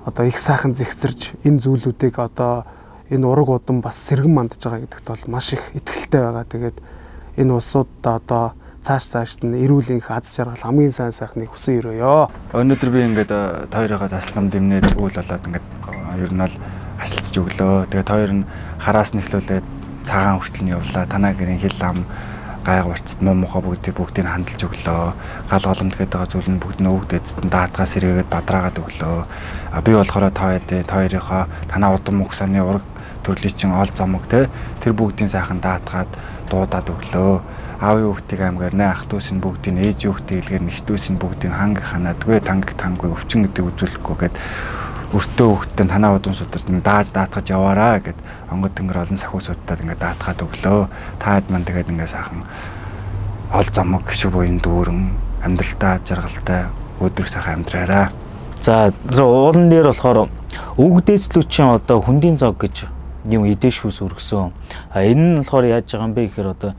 одоо их сайхан зэгцэрж энэ зүйлүүдийг одоо энэ ураг удам бас сэргэн мандж байгаа гэдэгт бол маш их итгэлтэй байгаа. Тэгээд энэ улсуудаа одоо цааш нь эрүүл энх аз жаргал хамгийн сайн сайхныг хүсэн өрөөё. Өнөөдөр би ингээд та хоёрыгаа заслам дэмнээд үйл болоод ингээд ер нь бол асалцж өглөө. Тэгээд хоёр нь хараас нь эхлүүлээд цагаан хүртэл нь явлаа. Танаа гэрийн хил ам гайг барцд муу мухаа бүгдийг хандалж өглөө. Гал голомт гэдэг байгаа зүйл нь бүгд нь өвөг дэцэд нь даатгаа сэргээгээд бадраагаад өглөө. А би болохоор та хоёрынхоо танаа удам муксаны ураг төрлийн чин ол зомог те тэр бүгдийн сайхан даатгаад дуудаад өглөө. Аавын хүүхдийг аймгаар нэ ах дүүс нь бүгдийг ээжийн хүүхдийг илгээр нэгдүүс нь бүгдийг ханг ханаадгүй танг танггүй өвчин гэдэг үзүүлэхгүй гэд өртөө хүүхдтэй танаа удам сударт нь дааж даатгаж яваараа гэд онгод тэнгэр олон сахиу судтаад ингээд даатгаад өглөө. Таад мань тэгээд ингээд сайхан ол замаг гişг буян дүүрэн амьдралдаа жаргалтай өдрөг сайхан амьдраараа. За уулан дээр болохоор өвгдээцлүүчин одоо хөндийн зог гэж юм эдээ шүүс өргөсөн. А энэ нь болохоор яаж байгаа юм бэ гэхээр одоо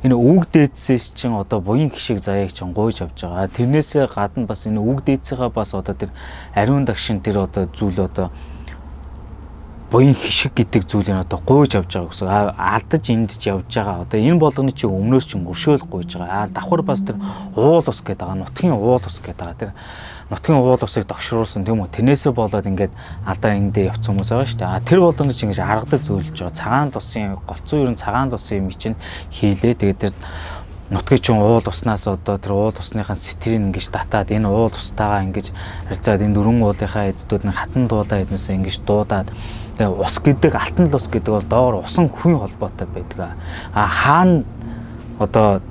энэ өвөг дээдсээс чинь одоо буян хишиг заяаг чинь гуйж авч байгаа. Тэрнээсээ гадна бас энэ өвөг дээдсийнхаа бас одоо тэр ариун дагшин тэр одоо зүйл одоо буян хишиг гэдэг зүйлийг одоо гуйж авч байгаа гэсэн. Алдаж эндж явж байгаа. Одоо энэ болгоны чинь өмнөөс чинь өршөөл гуйж байгаа. Давхар бас тэр уул ус гэдэг байгаа. Нутгийн уул ус гэдэг байгаа. Тэр нутгийн уул усыг тогшруулсан тийм үү. Тэрнээсээ болоод ингээд алдаа эндээ явцсан хүмүүс байгаа шүү дээ. Тэр болгоны чинь ингэж аргадаж зөөлж байгаа. Цагаан лусын голцоо ер нь цагаан лусын юм чинь хийлээ. Тэгээд тэр нутгийн чинь уул уснаас одоо тэр уул усныхаа сэтрийг ингэж татаад энэ уул устайгаа ингэж харьцаад энэ дөрвөн уулынхаа эздүүд нь хатан дуулаа эднээсээ ингэж дуудаад тэгээ ус гэдэг алтан л ус гэдэг бол доор усан хүн холбоотой байдаг. А хаана одоо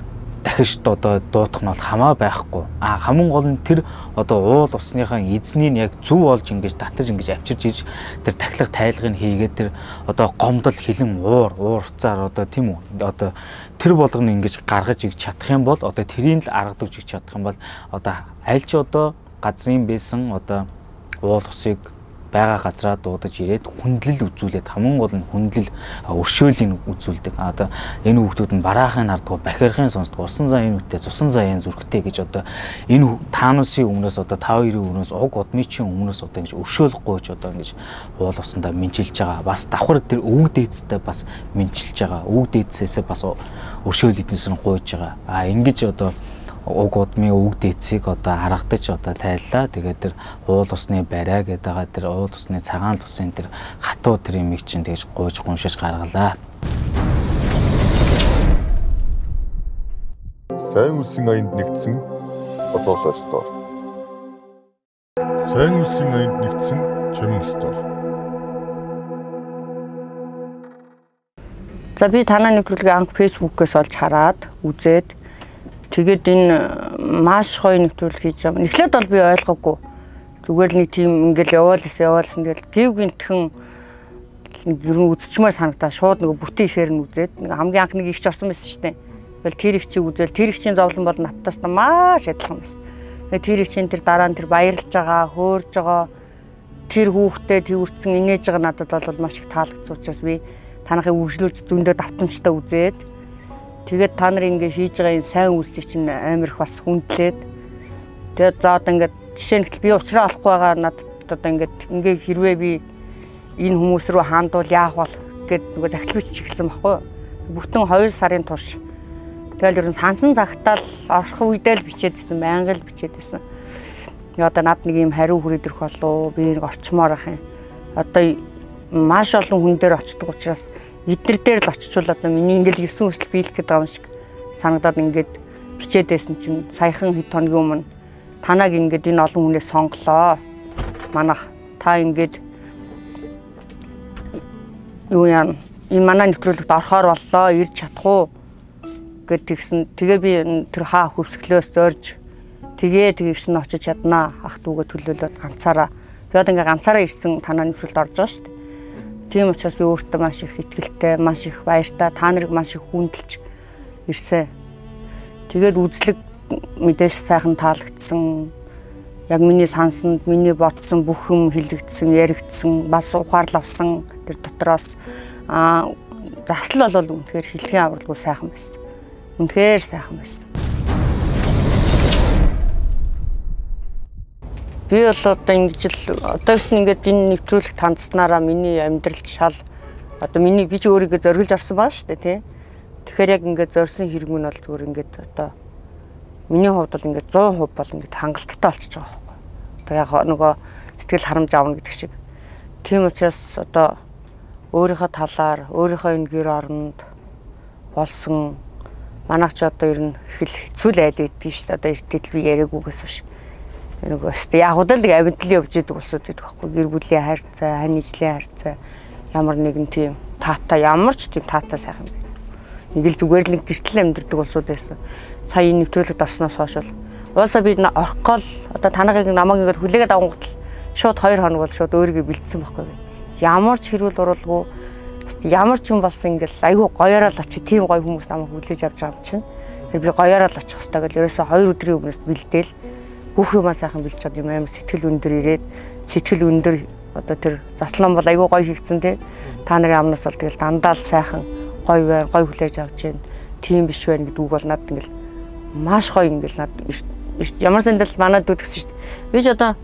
дахиж одоо дуудах нь бол хамаа байхгүй. А хамгийн гол нь тэр одоо уул усныхаа эзнийг яг зөв болж ингэж татаж ингэж авчирч иж тэр тахилга тайлгыг хийгээд тэр одоо гомдол хилэн уурцаар одоо тийм үү одоо тэр болгоно ингэж гаргаж иж чадах юм бол одоо тэрийг л аргадаж иж чадах юм бол одоо аль ч одоо газрын байсан одоо уул усыг байгаа газраа дуудаж ирээд хүндлэл үзүүлээд хамгийн гол нь хүндлэл өршөөлийг үзүүлдэг. Одоо энэ хүүхдүүд нь бараахын хардгуу, бахирхын сонсдог, усан заяын үтээ, цусан заяын зүрхтэй гэж одоо энэ таануусын өмнөөс одоо 5-9 өмнөөс уг удмын чинь өмнөөс одоо ингэж өршөөл гуйж одоо ингэж уул усандаа мэнчилж байгаа. Бас давхар тэр өвөг дээдстэй бас мэнчилж байгаа. Өвөг дээдсээсээ бас өршөөл эднээс нь гуйж байгаа. А ингэж одоо уг удмын өвөг дээдсийг одоо харагдаж одоо тайллаа. Тэгээд тэр уул усны бариа гэдэг байгаа тэр уул усны цагаан лусын тэр хатуу тэр юмыг чинь тэгж гуйж гуншиж гаргалаа. Сайн үлсэн аянд нэгдсэн Болоолоо стор. Сайн үлсэн аянд нэгдсэн Чимэн стор. За би танай нэвтрүүлгийг анх Facebook-ээс олж хараад үзээд тэгээд энэ маш гоё нэвтрүүлэг хийж байгаа. Эхлээд бол би ойлгоогүй. Зүгээр л нэг тийм ингээл яваалсан. Тэгэл гів гинтхэн ер нь үзчмээр санагдаа. Шууд нөгөө бүтэн ихээр нь үзээд нэг хамгийн анх нэг ихч орсон байсан шүү дээ. Тэгэл тэр ихчийг үзэл тэр ихчийн зовлон бол надтаас маш адилхан байсан. Тэгээд тэр ихчийн тэр дараа нь тэр баярлж байгаа, хөөрж байгаа тэр хүүхдээ тэрвэрцэн инээж байгаа надад бол маш их таалагдсан учраас би танахыг үргэлжлүүлж зөндөө давтамжтай үзээд тэгээд та нар ингээ хийж байгаа энэ сайн үйлсийг чинь амар их бас хүндлээд тэгээд за одоо ингээд жишээ нь би уучраа олохгүй байгаа надад одоо ингээд ингээ хэрвээ би энэ хүмүүс рүү хандвал яах бол гэд нөгөө захидал бичиж эхэлсэн байхгүй юу. Бүтэн 2 сарын турш тэгэл ер нь сансан цагтаа л орох үедээ л бичээд байсан, байнга л бичээд байсан. Одоо над нэг юм хариу хүрээд ирэх болов би нэг орчмоор ах юм. Одоо маш олон хүн дээр очдог учраас эднэр дээр л очичвол одоо миний ингээл 9 хүсэл биелэх гэдэг юм шиг санагдаад ингээд бичээд байсан чинь саяхан хэд хоногийн өмнө танааг ингээд энэ олон хүнээс сонголоо. Манайх та ингээд юу яа энэ манай нэвтрүүлэгт орохоор боллоо, ирж чадах уу гэд тэгсэн. Тэгээ би тэр хаа хөвсгөлөөс зорж тэгээ тэгсэн очиж чаднаа. Ах дүүгээ төлөөлөөд ганцаараа. Би одоо ингээд ганцаараа ирсэн танаа нэвтрүүлэлт орж байгаа шүү дээ. Тийм учраас би өөртөө маш их итгэлтэй, маш их баяртай, та нарыг маш их хүндэлж ирсэн. Тэгээд үзлэг мэдээж сайхан таалагдсан. Яг миний сансанд, миний бодсон бүх юм хэлэгдсэн, яригдсан, бас ухаарлал авсан тэр дотроос засал бол үнэхээр хэлхийн авралгүй сайхан байсан. Үнэхээр сайхан байсан. Би бол одоо ингэж л одоо гэсэн ингээд энэ нэвтрүүлэгт хандсанараа миний амьдралд шал одоо миний би ч өөрийгөө зориглож орсон байгаа шүү дээ, тий. Тэгэхээр яг ингээд зорьсон хэрэг нь бол зүгээр ингээд одоо миний хувьд бол ингээд 100% бол ингээд хангалттай болчихж байгаа байхгүй. Одоо яг нөгөө сэтгэл харамж авна гэдэг шиг. Тийм учраас одоо өөрийнхөө талаар, өөрийнхөө энэ гэр оронд болсон манайх ч одоо ер нь их л хэцүү л айл байдгийг шүү дээ. Одоо эртэл би яриаггүйгээс биш. Нөгөө өстэй яг удаа л амьдлын явж идэг улсууд гэдэг байхгүй. Гэр бүлийн харьцаа, хань ижлийн харьцаа ямар нэгэн тийм таатай, ямар ч тийм таатай сайхан байдаг. Нэг л зүгээр л нэг гэртэл амьдэрдэг улсууд байсан. Сая энэ нэвтрүүлэгт орсноос хойш бол уусаа би орох гол одоо танайг намайг ингээд хүлээгээд авангууд л шууд 2 хоног бол шууд өөрийгөө бэлдсэн байхгүй. Ямар ч хэрүүл уруулгүй ямар ч юм болсон ингээл айгүй гоёороо л очи, тийм гоё хүмүүс намайг хүлээж авч байгаа юм чинь. Тэр би гоёороо л очих хэвээр гэл ерөөсөө 2 өдрийн өмнөөс бэлдээл бүх юмаа сайхан бэлдэж чад юм амар сэтгэл өндөр ирээд сэтгэл өндөр одоо тэр заслан бол айгүй гоё хийгдсэн тий. Та нарын амнаас бол тэгэл дандаа л сайхан гоё байр, гоё хүлээж авч гин. Тийм биш байна гэдэг үг бол надад ингээл маш гоё ингээл надад ямар сандал манад дүү гэсэн шүү дээ. Би ч одоо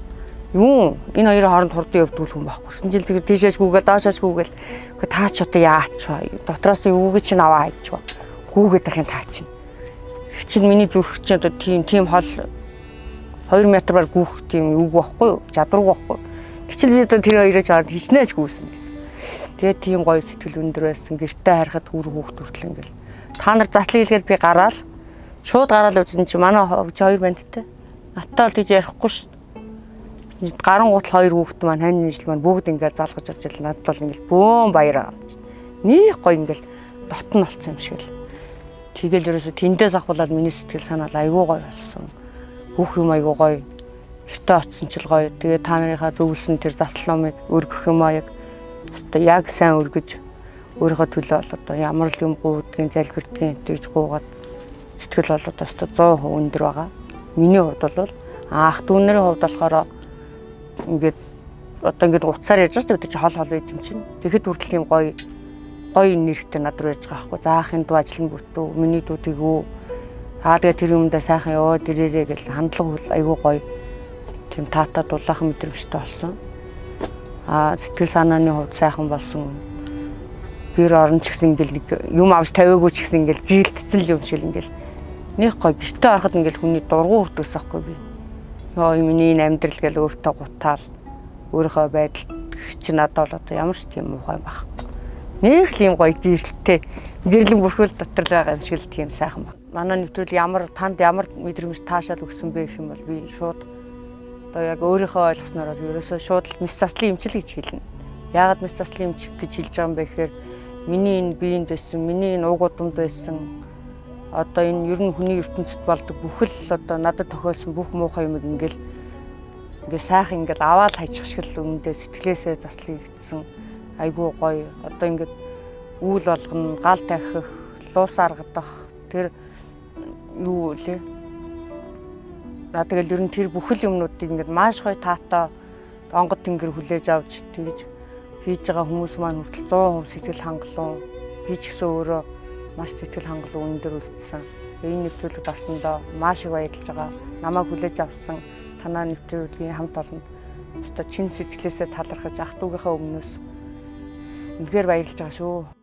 юу энэ хоёрын хооронд хурдан явдаг хүн байхгүй. Тэгсэн чинь тэр тийшээш гүгээл доошоош гүгээл үгүй та ч одоо яач вэ? Дотроос юуг чинь аваа хайч вэ? Гүгээд ах юм та чинь. Тэр чинь миний зүрх чинь одоо тийм хол 2 метр бар гүөх тийм юуг байхгүй юу? Чадваргүй байхгүй. Гэтэл би одоо тэр хоёроо чаар хичнээн гүйсэн. Тэгээд тийм гоё сэтгэл өндөр байсан. Гэртээ харахад үр хүүхд хүртэл ингээл та нар заслыг хэлгээд би гараал шууд гараал үзэн чи манай чи хоёр бандтай. Надтай бол тийж ярихгүй ш. Гаран гутал хоёр хүүхд маань хань нийжл маань бүгд ингээд залгаж орж ил надад бол ингээл бөөн баяр байгаа юм чи. Них гоё ингээл дотн болцсон юм шиг л. Тэгэл ерөөсө тэндээс ахуулаад миний сэтгэл санаа айгүй гоё болсон. Бүх юм айгүй гоё. Гэртээ очсон ч л гоё. Тэгээ та нарынхаа зөвлөсөн тэр заслал номыг өргөх юм аа яг өстой яг сайн өргөж өөрийнхөө төлөө бол одоо ямар л юм гуудгийн залбирдгийн тэгж гуугаад сэтгэл бол одоо өстой 100% өндөр байгаа. Миний хувьд бол ах дүү нарын хувьд болохоор ингээд одоо ингээд утсаар ярьж байгаа шүү дээ. Бид чи хол хол байд юм чинь. Тэгэхэд хүртэл юм гоё гоё нэрхтээ над руу ярьж байгаа байхгүй. За ахын дүү ажил нь бүтүү, миний дүү тэгүү. Аа тэгээ тэр юмдаа сайхан яваад ирээрээ гэл хандлага айгүй гоё. Тийм таатай дулаахан мэдрэмжтэй болсон. Аа сэтгэл санааны хувьд сайхан болсон. Гэр орон ч гэсэн ингээл нэг юм авч тавиагүй ч гэсэн ингээл гэрэлтсэн л юм шиг ингээл нэг гоё гэртээ ороход ингээл хүний дургу хүрдэгс байхгүй би. Йоо миний энэ амьдрал гэл өөртөө гутаал өөрийнхөө байдал чи надад бол одоо ямар ч тийм муухай байхгүй. Нэг л юм гоё гэрэлттэй гэрлэн бүрхүүл дотор л байгаа юм шиг л тийм сайхан баг. Манай нэвтрүүл ямар танд ямар мэдрэмж таашаал өгсөн бэ гэх юм бол би шууд одоо яг өөрийнхөө ойлгосноор ерөөсөө шууд л мэс заслын эмчил гэж хэлнэ. Яагаад мэс заслын эмч гэж хэлж байгаа юм бэ гэхээр миний энэ биеинд байсан, миний энэ уг удамд байсан одоо энэ ер нь хүний ертөнцид болдог бүхэл одоо надад тохиолсон бүх муухай юмыг ингээл ингээ сайхан ингээл аваад хайчих шиг л өмнөдөө сэтгэлээсээ заслыг игдсэн. Айгүй гоё. Одоо ингээд үйл болгоно, гал тавхих, луус аргадах тэр юу лээ. Тэгэл ер нь тэр бүхэл юмнуудыг ингээд маш гоё таатай онгод тэнгэр хүлээж авч тэгж хийж байгаа хүмүүс маань хүртэл 100% сэтгэл хангалуун. Би ч гэсэн өөрөө маш сэтгэл хангалуун өндөр үлдсэн. Энэ нэвтрүүлэгт орсондоо маш их баярлж байгаа. Намайг хүлээж авсан танаа нэвтрүүлгийн хамт олонд өстой чин сэтгэлээсээ талархаж ах дүүгийнхээ өмнөөс үнэхээр баярлж байгаа шүү.